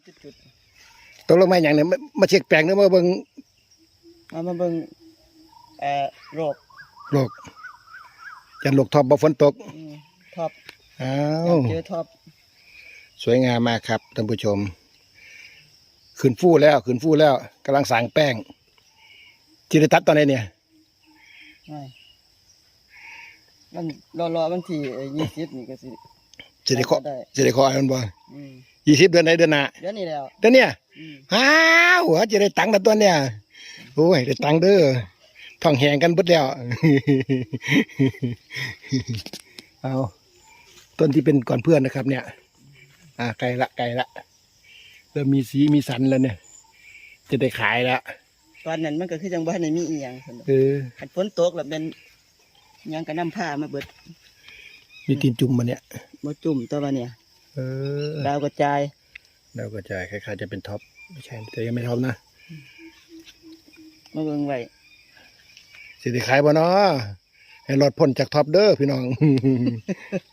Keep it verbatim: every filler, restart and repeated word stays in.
จุดๆ ตกลงมาหยังเนี่ย มา มาเช็คแปลงหรือมาเบิ่ง เอามาเบิ่ง เอ่อ โรค โรค จันโรคท็อปบ่ ฝนตก อืม ท็อป อ้าว เจอท็อป สวยงามมากครับท่านผู้ชม ขึ้นฟูแล้ว ขึ้นฟูแล้ว กำลังสางแป้ง สิได้ตัดตอนไหนเนี่ย ไม่ มันรอๆ วันที่ เอ่อ ยี่สิบ นี่ก็สิ สิได้เคาะ ได้ สิได้เคาะให้มันบ่ อืม ยี่สิบ เดือนไหน เดือนหน้า เดือนนี้แล้ว เดือนเนี้ย อืม อ้าว ว่าจะได้ตังค์แล้วตัวเนี่ย โอ้ย ได้ตังค์เด้อ ท้องแห้งกันเบิดแล้ว เอา ต้นที่เป็นก่อนเพื่อนนะครับเนี่ย อ่า ใกล้ละ ใกล้ละ เริ่มมีสีมีสันแล้วเนี่ย จะได้ขายแล้ว ตอนนั้นมันก็คือจังบ่ทันได้มีอีหยังซั่นดอก เออ คันฝนตกแล้วแม่นหยังก็นำพามาเบิด มีตีนจุ่มมาเนี่ย บ่จุ่มแต่ว่าเนี่ย เออ ดาวกระจาย ดาวกระจาย คล้ายๆ จะเป็นท็อป ไม่ใช่ แต่ยังไม่ท็อปนะ มาเบิ่งไว้ สิได้ขายบ่เนาะ ให้รอดพ้นจากท็อปเด้อพี่น้อง เ